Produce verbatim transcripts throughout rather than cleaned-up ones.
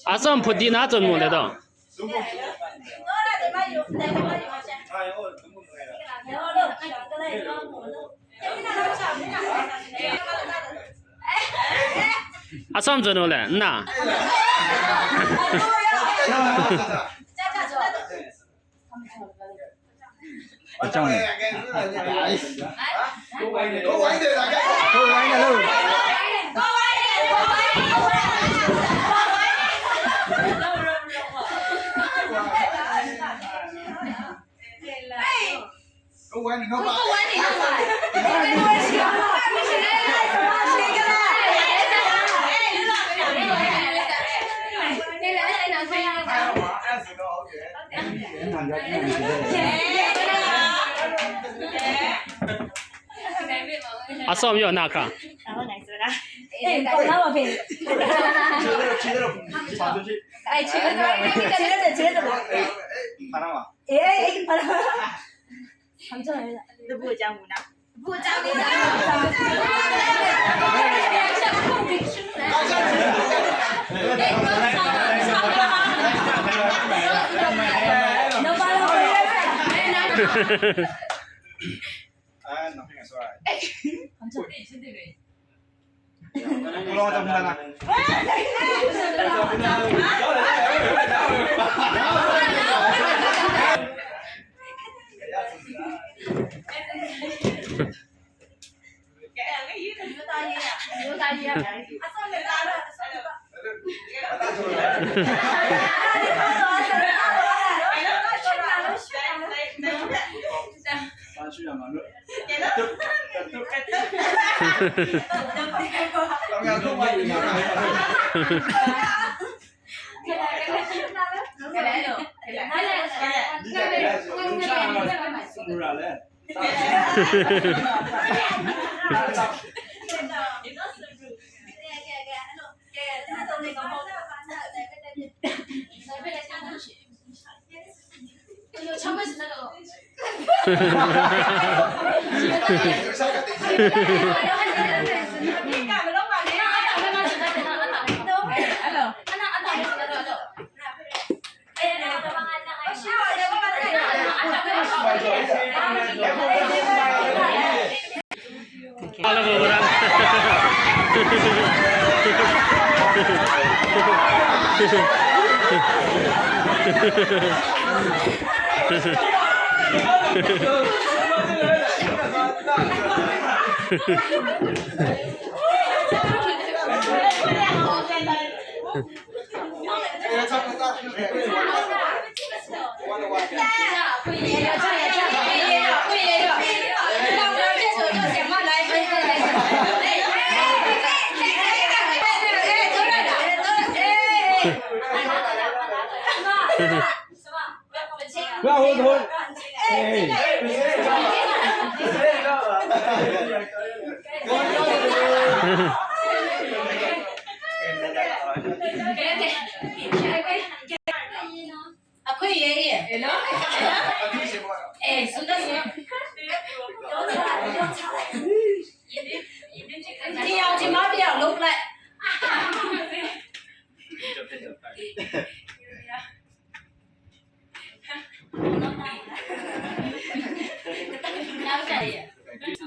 Atsawm hput di na tsun mu le daw. Atsawm tsun u le, nna. Atsawm yaw na hkra.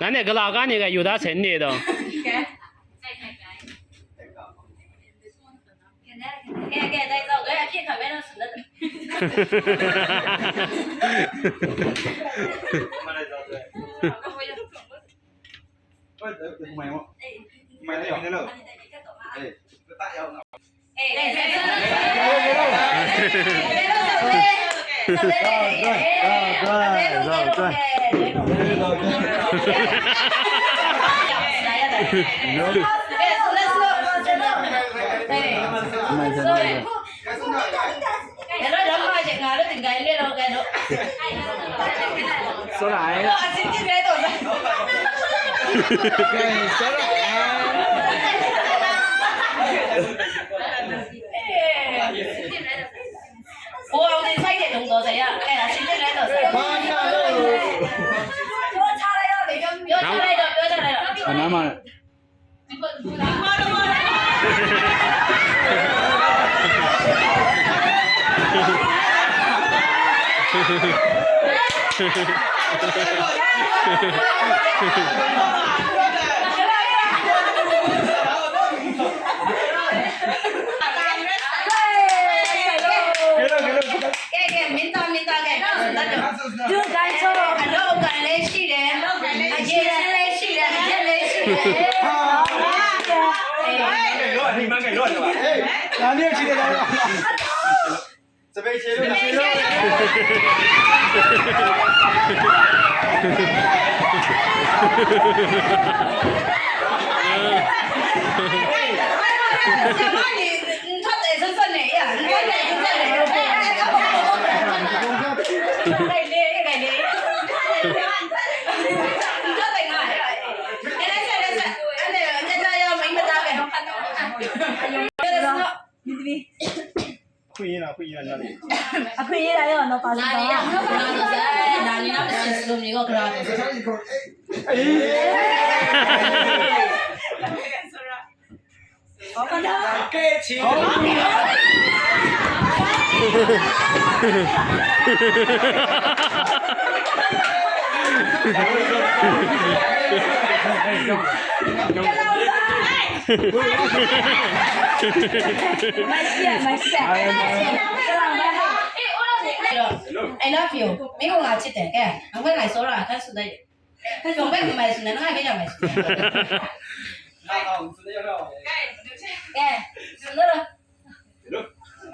Nanhte gala ga ni ga yu da sai n ni daw. Sorry. Hello, ram ma je, nga lo tinggai le lo, kai lo. Sorry. Lo, asin tin le to. Sorry. Eh. Ko ang din sai de dong to saya. Eh, asin tin le to. Yo, cha lai do, yo, cha lai do. Ana ma. Akhwi yin a, akhwi yin a, nani. Akhwi yin a, yo, no pa sa. Nani na, nani na, masi slum ni ko kra. I love you. မင်းကငါချစ်တယ်။ ကဲ အဝဲငါစောရအခန်းဆိုတဲ့ ကဲ ပြောင်းပဲမမိုင်ဆိုနေငါပဲရမယ်။ ကဲ ဆိုတော့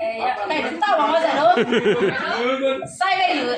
အဲ ရလိုက်တော့ ဝါမစားလို့ စိုက်လိုက်လို့